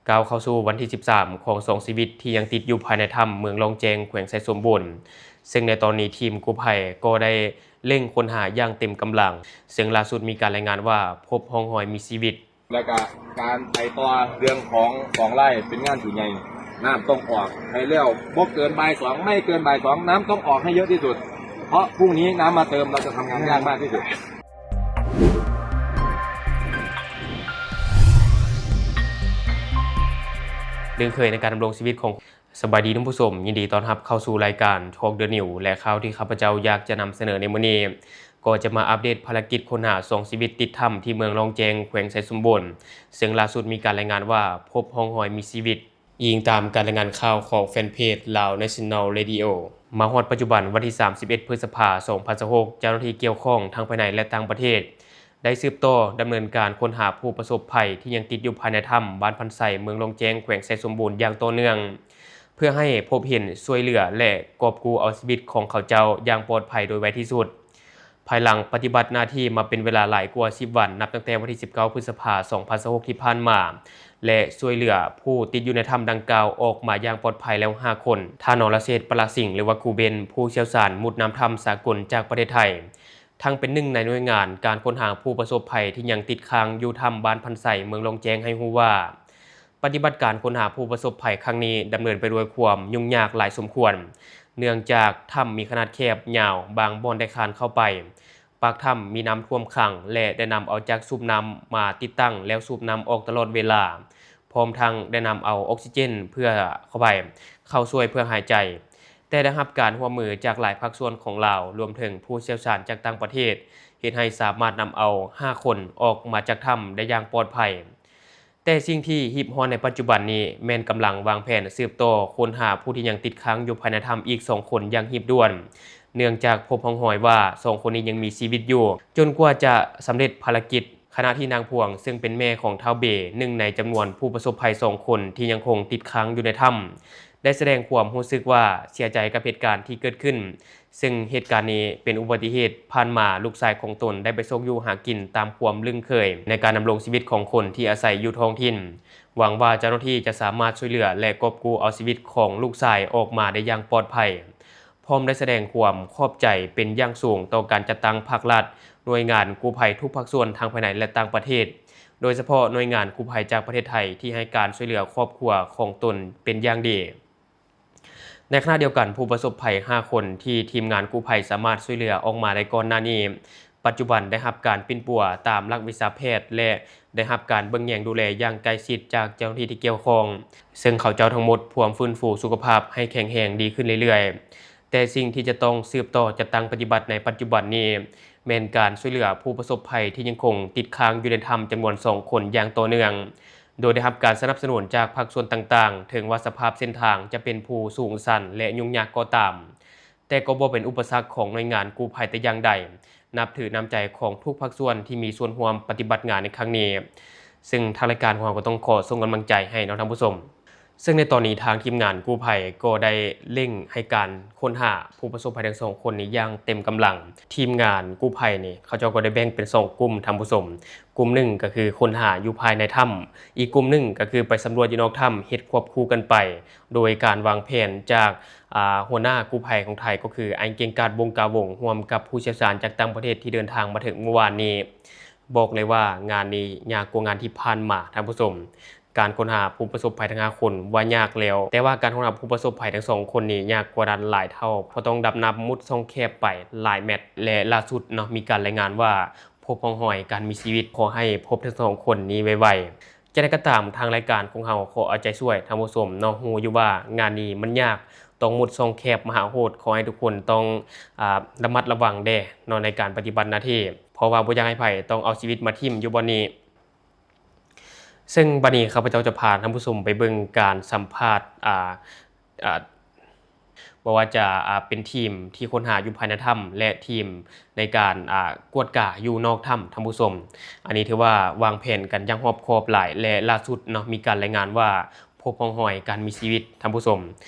ກ້າວເຂົ້າສູ່ວັນທີສິບສາມຂອງສອງຊີວິດທີ່ຍັງຕິດຢູ່ພາຍໃນຖ້ຳເມືອງລ່ອງແຈ້ງ ແຂວງໄຊສົມບູນ, ເຊິ່ງໃນຕອນນີ້ທີມກູ້ໄພກໍໄດ້ເລັ່ງຄົ້ນຫາຢ່າງເຕັມກຳລັງ, ເຊິ່ງລ່າສຸດມີການລາຍງານວ່າພົບຮ່ອງຮອຍມີຊີວິດ. ແລ້ວກະການໄປຕໍ່ເລື່ອງຂອງສອງລາຍເປັນງານທີ່ໃຫຍ່, ນ້ຳຕ້ອງອອກໃຫ້ແລ້ວ ບໍ່ເກີນບ່າຍສອງ, ໄມ່ເກີນບ່າຍສອງ ນ້ຳຕ້ອງອອກໃຫ້ເຍອະທີ່ສຸດ ເພາະພລຸ່ງນີ້ນ້ຳມາເຕີມ ເຮົາຈະທຳງານຍາກມາກທີ່ສຸດ. ເລື່ອງເຄີຍໃນການດຳລົງຊີວິດຂອງ ສະບາຍດີທ່ານຜູ້ຊົມ, ຍິນດີຕ້ອນຮັບເຂົ້າສູ່ລາຍການ Talk the News ແລະ ຂ່າວທີ່ຂ້າພະເຈົ້າຢາກຈະນຳສະເໜີໃນມື້ນີ້ ກໍຈະມາອັບເດດພາລະກິດຄົ້ນຫາສອງຊີວິດຕິດຖ້ຳທີ່ເມືອງລ່ອງແຈ້ງ ແຂວງໄຊສົມບູນ, ເຊິ່ງລ່າສຸດມີການລາຍງານວ່າພົບຮ່ອງຮອຍມີຊີວິດ. ອີງຕາມການລາຍງານຂ່າວຂອງແຟນເພຈ Lao National Radio ມາຮອດປັດຈຸບັນ ວັນທີສາມສິບເອັດ ພຶດສະພາ ສອງພັນຊາວຫົກ ເຈົ້າໜ້າທີ່ກ່ຽວຂ້ອງທັງພາຍໃນ ແລະ ຕ່າງປະເທດ ໄດ້ສືບຕໍ່ດຳເນີນການຄົ້ນຫາຜູ້ປະສົບໄພທີ່ຍັງຕິດຢູ່ພາຍໃນຖ້ຳບ້ານພັນໄຊ ເມືອງລ່ອງແຈ້ງ ແຂວງໄຊສົມບູນຢ່າງຕໍ່ເນື່ອງ ເພື່ອໃຫ້ພົບເຫັນ, ຊ່ວຍເຫຼືອ ແລະ ກອບກູ້ເອົາຊີວິດຂອງເຂົາເຈົ້າຢ່າງປອດໄພໂດຍໄວທີ່ສຸດ. ພາຍຫຼັງປະຕິບັດໜ້າທີ່ມາເປັນເວລາຫຼາຍກວ່າສິບວັນ ນັບຕັ້ງແຕ່ວັນທີສິບເກົ້າ ພຶດສະພາ ສອງພັນຊາວຫົກ ທີ່ຜ່ານມາ ແລະ ຊ່ວຍເຫຼືອຜູ້ຕິດຢູ່ໃນຖ້ຳດັ່ງກ່າວອອກມາຢ່າງປອດໄພແລ້ວຫ້າຄົນ, ທ່ານ ນໍລະເສດ ປະລະສິງ ຫຼືວ່າ ຄູເບັນ ຜູ້ຊ່ຽວຊານມຸດນ້ຳຖ້ຳສາກົນຈາກປະເທດໄທ ທັງເປັນໜຶ່ງໃນໜ່ວຍງານການຄົ້ນຫາຜູ້ປະສົບໄພທີ່ຍັງຕິດຄ້າງຢູ່ຖ້ຳບ້ານພັນໄຊ ເມືອງລ່ອງແຈ້ງ ໃຫ້ຮູ້ວ່າ ປະຕິບັດການຄົ້ນຫາຜູ້ປະສົບໄພຄັ້ງນີ້ດຳເນີນໄປດ້ວຍຄວາມຫຍຸ້ງຍາກຫຼາຍສົມຄວນ, ເນື່ອງຈາກຖ້ຳມີຂະໜາດແຄບ, ຍາວ, ບາງບ່ອນໄດ້ຄານເຂົ້າໄປ, ປາກຖ້ຳມີນ້ຳຖ້ວມຂັງ ແລະ ໄດ້ນຳເອົາຈັກສູບນ້ຳມາຕິດຕັ້ງແລ້ວສູບນ້ຳອອກຕະຫຼອດເວລາ, ພ້ອມທັງໄດ້ນຳເອົາອົກຊີເຈນເພື່ອ ເຂົ້າໄປ ເຂົ້າຊ່ວຍເພື່ອຫາຍໃຈ. ແຕ່ໄດ້ຮັບການຮ່ວມມືຈາກຫຼາຍພາກສ່ວນຂອງລາວ, ລວມເຖິງຜູ້ຊ່ຽວຊານຈາກຕ່າງປະເທດ, ເຮັດໃຫ້ສາມາດນຳເອົາຫ້າຄົນອອກມາຈາກຖ້ຳໄດ້ຢ່າງປອດໄພ. ແຕ່ສິ່ງທີ່ຮີບຮ້ອນໃນປັດຈຸບັນນີ້ແມ່ນກຳລັງວາງແຜນສືບຕໍ່ຄົ້ນຫາຜູ້ທີ່ຍັງຕິດຄ້າງຢູ່ພາຍໃນຖ້ຳອີກສອງຄົນຢ່າງຮີບດ່ວນ, ເນື່ອງຈາກພົບຮ່ອງຮອຍວ່າສອງຄົນນີ້ຍັງມີຊີວິດຢູ່. ຈົນກວ່າຈະສຳເລັດພາລະກິດ, ຂະນະທີ່ນາງພວງ ເຊິ່ງເປັນແມ່ຂອງທ້າວເບ, ໜຶ່ງໃນຈຳນວນຜູ້ປະສົບໄພສອງຄົນທີ່ຍັງຄົງຕິດຄ້າງຢູ່ໃນຖ້ຳ, ໄດ້ສະແດງຄວາມຮູ້ສຶກວ່າເສຍໃຈກັບເຫດການທີ່ເກີດຂຶ້ນ, ເຊິ່ງເຫດການນີ້ເປັນອຸບັດຕິເຫດ, ຜ່ານມາລູກຊາຍຂອງຕົນໄດ້ໄປຊອກຢູ່ຫາກິນຕາມຄວາມລຶ້ງເຄີຍໃນການດຳລົງຊີວິດຂອງຄົນທີ່ອາໄສຢູ່ທ້ອງຖິ່ນ. ຫວັງວ່າເຈົ້າໜ້າທີ່ຈະສາມາດຊ່ວຍເຫຼືອ ແລະ ກອບກູ້ເອົາຊີວິດຂອງລູກຊາຍອອກມາໄດ້ຢ່າງປອດໄພ. ພ້ອມໄດ້ສະແດງຄວາມຂອບໃຈເປັນຢ່າງສູງຕໍ່ການຈັດຕັ້ງພາກລັດ, ໜ່ວຍງານກູ້ໄພທຸກພາກສ່ວນທັງພາຍໃນ ແລະ ຕ່າງປະເທດ, ໂດຍສະເພາະໜ່ວຍງານກູ້ໄພຈາກປະເທດໄທທີ່ໃຫ້ການຊ່ວຍເຫຼືອຄອບຄົວຂອງຕົນເປັນຢ່າງດີ. ໃນຂະນະດຽວກັນ, ຜູ້ປະສົບໄພຫ້າຄົນທີ່ທີມງານກູ້ໄພສາມາດຊ່ວຍເຫຼືອອອກມາໄດ້ກ່ອນໜ້ານີ້, ປັດຈຸບັນໄດ້ຮັບການປິ່ນປົວຕາມຫຼັກວິຊາແພດ ແລະ ໄດ້ຮັບການເບິ່ງແຍງດູແລຢ່າງໃກ້ຊິດຈາກເຈົ້າໜ້າທີ່ທີ່ກ່ຽວຂ້ອງ, ເຊິ່ງເຂົາເຈົ້າທັງໝົດພວມຟື້ນຟູສຸຂະພາບໃຫ້ແຂງແຮງດີຂຶ້ນເລື້ອຍໆ. ແຕ່ສິ່ງທີ່ຈະຕ້ອງສືບຕໍ່ຈັດຕັ້ງປະຕິບັດໃນປັດຈຸບັນນີ້ ແມ່ນການຊ່ວຍເຫຼືອຜູ້ປະສົບໄພທີ່ຍັງຄົງຕິດຄ້າງຢູ່ໃນຖ້ຳຈຳນວນສອງຄົນຢ່າງຕໍ່ເນື່ອງ, ໂດຍໄດ້ຮັບການສະໜັບສະໜູນຈາກພາກສ່ວນຕ່າງໆ, ເຖິງວ່າສະພາບເສັ້ນທາງຈະເປັນຜູ້ສູງຊັນ ແລະ ຫຍຸ້ງຍາກກໍຕາມ, ແຕ່ກໍບໍ່ເປັນອຸປະສັກຂອງໜ່ວຍງານກູ້ໄພແຕ່ຢ່າງໃດ, ນັບຖືນ້ຳໃຈຂອງທຸກພາກສ່ວນທີ່ມີສ່ວນຮ່ວມປະຕິບັດງານໃນຄັ້ງນີ້, ເຊິ່ງທາງລາຍການຂອງເຮົາກໍຕ້ອງຂໍສົ່ງກຳລັງໃຈໃຫ້ເນາະທ່ານຜູ້ຊົມ. ເຊິ່ງໃນຕອນນີ້ທາງທີມງານກູ້ໄພກໍໄດ້ເລັ່ງໃຫ້ການຄົ້ນຫາຜູ້ປະສົບໄພທັງສອງຄົນນີ້ຢ່າງເຕັມກຳລັງ. ທີມງານກູ້ໄພນີ້ ເຂົາເຈົ້າກໍໄດ້ແບ່ງເປັນສອງກຸ່ມທ່ານຜູ້ຊົມ, ກຸ່ມໜຶ່ງກໍຄືຄົ້ນຫາຢູ່ພາຍໃນຖ້ຳ, ອີກກຸ່ມໜຶ່ງກໍຄືໄປສຳຫຼວດຢູ່ນອກຖ້ຳ, ເຮັດຄວບຄູ່ກັນໄປ ໂດຍການວາງແຜນຈາກ ອາ ຫົວໜ້າກູ້ໄພຂອງໄທ ກໍຄືອ້າຍເກັ່ງກາດ ວົງກາວົງ ຮ່ວມກັບຜູ້ຊ່ຽວຊານຈາກຕ່າງປະເທດທີ່ເດີນທາງມາເຖິງມື້ວານນີ້. ບອກເລີຍວ່າງານນີ້ຍາກກວ່າງານທີ່ຜ່ານມາທ່ານຜູ້ຊົມ. ການຄົ້ນຫາຜູ້ປະສົບໄພທັງຫ້າຄົນວ່າຍາກແລ້ວ, ແຕ່ວ່າການຄົ້ນຫາຜູ້ປະສົບໄພທັງສອງຄົນນີ້ຍາກກວ່ານັ້ນຫຼາຍເທົ່າ, ເພາະຕ້ອງດຳນ້ຳມຸດຊ່ອງແຄບໄປຫຼາຍແມັດ ແລະ ລ່າສຸດເນາະ ມີການລາຍງານວ່າພົບຮ່ອງຮອຍການມີຊີວິດ. ຂໍໃຫ້ພົບທັງສອງຄົນນີ້ໄວໆ. ຈັ່ງໃດກໍຕາມ, ທາງລາຍການຂອງເຮົາຂໍເອົາໃຈຊ່ວຍທ່ານຜູ້ຊົມເນາະ, ຮູ້ຢູ່ວ່າງານນີ້ມັນຍາກ, ຕ້ອງມຸດຊ່ອງແຄບມະຫາໂຫດ, ຂໍໃຫ້ທຸກຄົນຕ້ອງ ອາ ລະມັດລະວັງແດ່ເນາະ ໃນການປະຕິບັດໜ້າທີ່, ເພາະວ່າບໍ່ຢາກໃຫ້ໃຜຕ້ອງເອົາຊີວິດມາຖິ້ມຢູ່ບ່ອນນີ້. ເຊິ່ງບັດນີ້ຂ້າພະເຈົ້າຈະພາທ່ານຜູ້ຊົມໄປເບິ່ງການສຳພາດ ອາ ອາ ບໍ່ວ່າຈະ ອາ ເປັນທີມທີ່ຄົ້ນຫາຢູ່ພາຍໃນຖ້ຳ ແລະ ທີມໃນການ ອາ ກວດກາຢູ່ນອກຖ້ຳທ່ານຜູ້ຊົມ. ອັນນີ້ຖືວ່າວາງແຜນກັນຢ່າງຮອບຄອບຫຼາຍ ແລະ ລ່າສຸດເນາະ ມີການລາຍງານວ່າພົບຮ່ອງຮອຍການມີຊີວິດທ່ານຜູ້ຊົມ.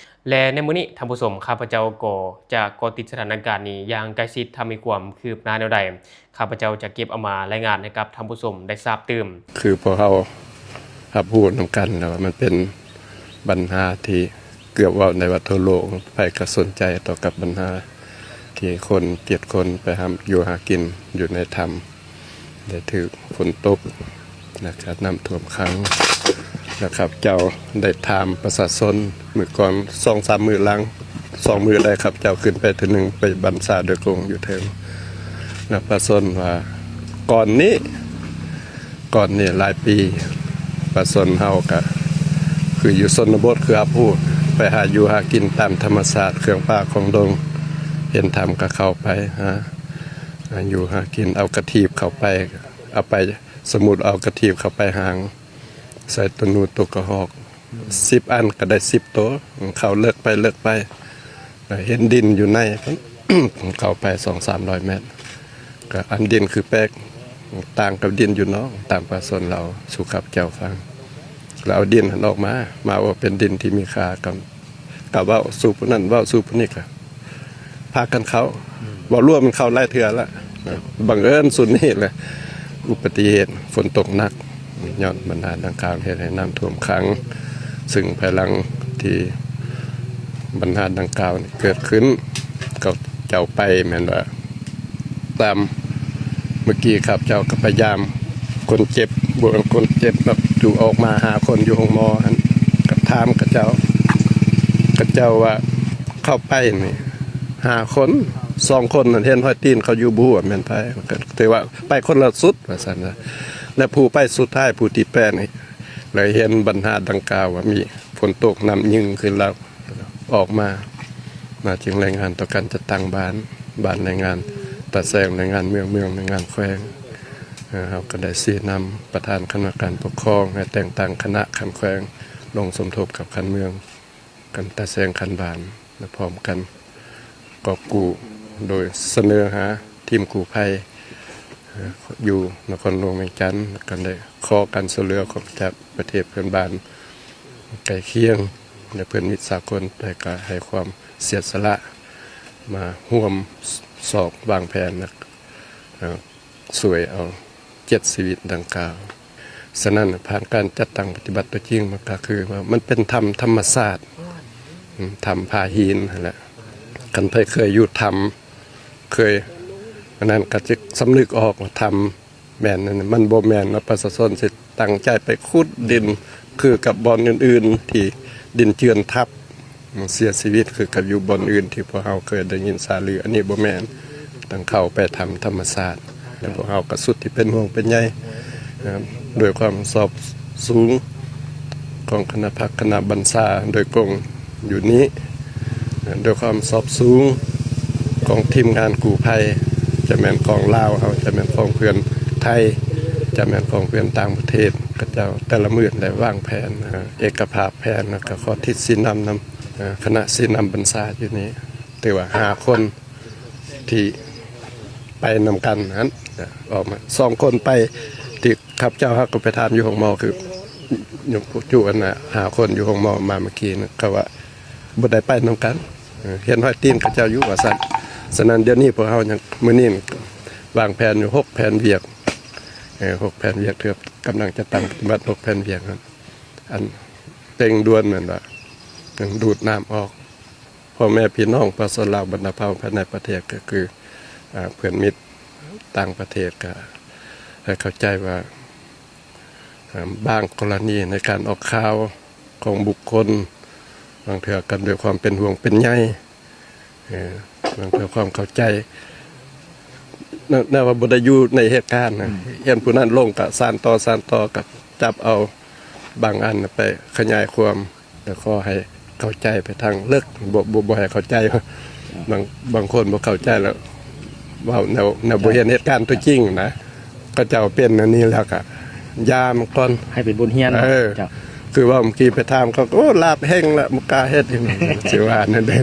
ແລະ ໃນມື້ນີ້ທ່ານຜູ້ຊົມ, ຂ້າພະເຈົ້າກໍຈະເກາະຕິດສະຖານະການນີ້ຢ່າງໃກ້ຊິດ, ຖ້າມີຄວາມຄືບໜ້າແນວໃດ, ຂ້າພະເຈົ້າຈະເກັບເອົາມາລາຍງານໃຫ້ກັບທ່ານຜູ້ຊົມໄດ້ຊາບຕື່ມ. ຄືພວກເຮົາ ຮັບຮູ້ນຳກັນແລ້ວວ່າມັນເປັນບັນຫາທີ່ເກືອບເວົ້າໄດ້ວ່າທົ່ວໂລກ ໃຜກໍສົນໃຈຕໍ່ກັບບັນຫາທີ່ຄົນເຈັດຄົນໄປຫາຢູ່ຫາກິນຢູ່ໃນຖ້ຳ ໄດ້ຖືກຝົນຕົກ ແລະ ກະນ້ຳຖ້ວມຂັງ ແລະ ຂ້າພະເຈົ້າໄດ້ຖາມປະຊາຊົນມື້ກ່ອນ ສອງສາມມື້ຫຼັງ ສອງມື້ໄດ້ ຂ້າພະເຈົ້າຂຶ້ນໄປເທື່ອໜຶ່ງ ໄປບັນຊາໂດຍກົງຢູ່ເທິງ ແລະ ປະຊາຊົນວ່າກ່ອນນີ້ ກ່ອນນີ້ຫຼາຍປີ ປະຊາຊົນເຮົາກະຄືຢູ່ຊົນນະບົດ ຄືຮັບຮູ້ ໄປຫາຢູ່ຫາກິນຕາມທຳມະຊາດ ເຄື່ອງປ່າຂອງດົງ ເຫັນຖ້ຳກະເຂົ້າໄປຫາ ຫາຢູ່ຫາກິນ ເອົາກະຖີບເຂົ້າໄປ ເອົາໄປ ສົມມຸດເອົາກະຖີບເຂົ້າໄປຫາງ ໃສ່ໂຕໜູໂຕກະຮອກ ສິບອັນກໍໄດ້ສິບໂຕ ເຂົ້າເລິກໄປເລິກໄປ ເຫັນດິນຢູ່ໃນ ເຂົ້າໄປສອງສາມຮ້ອຍແມັດ ກໍອັນດິນຄືແປກ ຕ່າງກັບດິນຢູ່ນອກ ຕາມປະຊາຊົນເລົ່າສູ່ຂ້າພະເຈົ້າຟັງ ແລ້ວເອົາດິນຫັ້ນອອກມາ ມາວ່າເປັນດິນທີ່ມີຄ່າ ກໍ ກໍເວົ້າສູ່ຜູ້ນັ້ນ ເວົ້າສູ່ຜູ້ນີ້ ກໍພາກັນເຂົ້າ ອືມ ເວົ້າລວມມັນເຂົ້າຫຼາຍເທື່ອລະ ບັງເອີນຊຸດນີ້ແຫຼະ ອຸປະຕິເຫດຝົນຕົກໜັກ ຍ້ອນບັນຫາດັ່ງກ່າວເຮັດໃຫ້ນ້ຳຖ້ວມຂັງ ຊຶ່ງພາຍຫຼັງທີ່ບັນຫາດັ່ງກ່າວນີ້ເກີດຂຶ້ນ ເຂົາເຈົ້າໄປແມ່ນວ່າ ຕາມເມື່ອກີ້ຂ້າພະເຈົ້າກໍໄປຢາມຄົນເຈັບ ບໍ່ແມ່ນຄົນເຈັບດອກ ຖືກອອກມາຫ້າຄົນຢູ່ໂຮງໝໍຫັ້ນ ກໍຖາມເຂົາເຈົ້າ ເຂົາເຈົ້າວ່າເຂົ້າໄປນີ້ຫ້າຄົນ ສອງຄົນນັ້ນເຫັນຮອຍຕີນເຂົາຢູ່ ບໍ່ຮູ້ວ່າແມ່ນໃຜ ກໍຖືວ່າໄປຄົນລະຊຸດວ່າຊັ້ນນະ ແລະ ຜູ້ໄປສຸດທ້າຍຜູ້ທີແປດນີ້ ເລີຍເຫັນບັນຫາດັ່ງກ່າວວ່າມີຝົນຕົກ ນ້ຳຍິງຂຶ້ນແລ້ວ ອອກມາ ມາຈຶ່ງລາຍງານຕໍ່ການຈັດຕັ້ງບ້ານ ບ້ານລາຍງານຕາແສງ ລາຍງານເມືອງ ເມືອງລາຍງານແຂວງ ເອີ ເຮົາກໍໄດ້ຊີ້ນຳປະທານຄະນະການປົກຄອງໃຫ້ແຕ່ງຕັ້ງຄະນະຂັ້ນແຂວງ ລົງສົມທົບກັບຂັ້ນເມືອງ ຂັ້ນຕາແສງ ຂັ້ນບ້ານ ແລະ ພ້ອມກັນກອບກູ້ໂດຍສະເໜີຫາທີມກູ້ໄພ ເອີ ຢູ່ນະຄອນຫຼວງວຽງຈັນ ກໍໄດ້ຂໍການຊ່ວຍເຫຼືອຂອງຈາກປະເທດເພື່ອນບ້ານໃກ້ຄຽງ ແລະ ເພື່ອນມິດສາກົນ ແຕ່ກໍໃຫ້ຄວາມເສຍສະຫຼະມາຮ່ວມຊອກວາງແຜນ ແລະ ເອີ ຊ່ວຍເອົາເຈັດຊີວິດດັ່ງກ່າວ. ສະນັ້ນ ຜ່ານການຈັດຕັ້ງປະຕິບັດຕົວຈິງ ມັນກໍຄືວ່າມັນເປັນຖ້ຳທຳມະຊາດ ອືມ ຖ້ຳຜາຫີນຫັ້ນແຫຼະ. ຄັນໃຜເຄີຍຢູ່ຖ້ຳ ເຄີຍອັນນັ້ນກໍຈະສຳນຶກອອກວ່າຖ້ຳ ແມ່ນອັນນັ້ນ ມັນບໍ່ແມ່ນວ່າປະຊາຊົນຊິຕັ້ງໃຈໄປຂຸດດິນ ຄືກັບບ່ອນອື່ນໆ ທີ່ດິນເຈື່ອນທັບ ເສຍຊີວິດ ຄືກັບຢູ່ບ່ອນອື່ນທີ່ພວກເຮົາເຄີຍໄດ້ຍິນຂ່າວລື. ອັນນີ້ບໍ່ແມ່ນ ຕ້ອງເຂົ້າໄປຖ້ຳທຳມະຊາດ ແລະ ພວກເຮົາກໍສຸດທີ່ເປັນຫ່ວງເປັນໃຍ ເອີ ດ້ວຍຄວາມສອບສູງຂອງຄະນະພັກຄະນະບັນຊາໂດຍກົງຢູ່ນີ້ ດ້ວຍຄວາມສອບສູງຂອງທີມງານກູ້ໄພ ຈະແມ່ນຂອງລາວເຮົາ ຈະແມ່ນຂອງເພື່ອນໄທ ຈະແມ່ນຂອງເພື່ອນຕ່າງປະເທດ ເຂົາເຈົ້າແຕ່ລະມື້ໄດ້ວາງແຜນ ເອີ ເອກະພາບແຜນ ແລ້ວກໍຂໍທິດຊີ້ນຳນຳ ເອີ ຄະນະຊີ້ນຳບັນຊາຢູ່ນີ້ ຖືວ່າຫ້າຄົນທີ່ໄປນຳກັນຫັ້ນ ອອກມາສອງຄົນໄປ ທີ່ຂ້າພະເຈົ້າເຮົາກໍໄປຖາມຢູ່ໂຮງໝໍ ຄືຢູ່ຈຸອັນນ່າ ຫ້າຄົນຢູ່ໂຮງໝໍມາເມື່ອກີ້ນະ ເຂົາວ່າບໍ່ໄດ້ໄປນຳກັນ ເອີ ເຫັນຮອຍຕີນເຂົາເຈົ້າຢູ່ວ່າຊັ້ນ. ສະນັ້ນ ດຽວນີ້ພວກເຮົາຍັງ ມື້ນີ້ວາງແຜນຢູ່ຫົກແຜນວຽກ ເອີ ຫົກແຜນວຽກ ເທື່ອກຳລັງຈະຕັ້ງປະຕິບັດຫົກແຜນວຽກຫັ້ນ ອັນເລັ່ງດ່ວນແມ່ນວ່າ ເລື່ອງດູດນ້ຳອອກ ພໍ່ແມ່ພີ່ນ້ອງປະຊາຊົນລາວບັນດາເຜົ່າພາຍໃນປະເທດ ກໍຄື ອາ ເພື່ອນມິດຕ່າງປະເທດ ກໍໃຫ້ເຂົ້າໃຈວ່າ ອາ ບາງກໍລະນີໃນການອອກຂ່າວຂອງບຸກຄົນ ບາງເທື່ອກໍດ້ວຍຄວາມເປັນຫ່ວງເປັນໃຍ ເອີ ບາງເທື່ອຄວາມເຂົ້າໃຈ ແນວ ແນວວ່າບໍ່ໄດ້ຢູ່ໃນເຫດການນະ ອືມ ເຫັນຜູ້ນັ້ນລົງກໍສານຕໍ່ ສານຕໍ່ ກໍຈັບເອົາບາງອັນໄປຂະຫຍາຍຄວາມ ແລະ ຂໍໃຫ້ເຂົ້າໃຈໄປທາງເລິກ ບໍ່ ບໍ່ ບໍ່ໃຫ້ເຂົ້າໃຈ ບາງ ບາງຄົນບໍ່ເຂົ້າໃຈແລ້ວ ເວົ້າແນວ ແນວບໍ່ເຫັນເຫດການຕົວຈິງນະ ເຂົາເຈົ້າເປັນອັນນີ້ແລ້ວກະຢ່າມັນກ່ອນ ໃຫ້ເປັນບົດຮຽນ ເອີ ເຈົ້າ ຄືວ່າເມື່ອກີ້ໄປຖາມເຂົາກໍ ໂອ້ ລາບແຮງລະ ບໍ່ກ້າເຮັດ ຊິວ່ານັ້ນເດ້.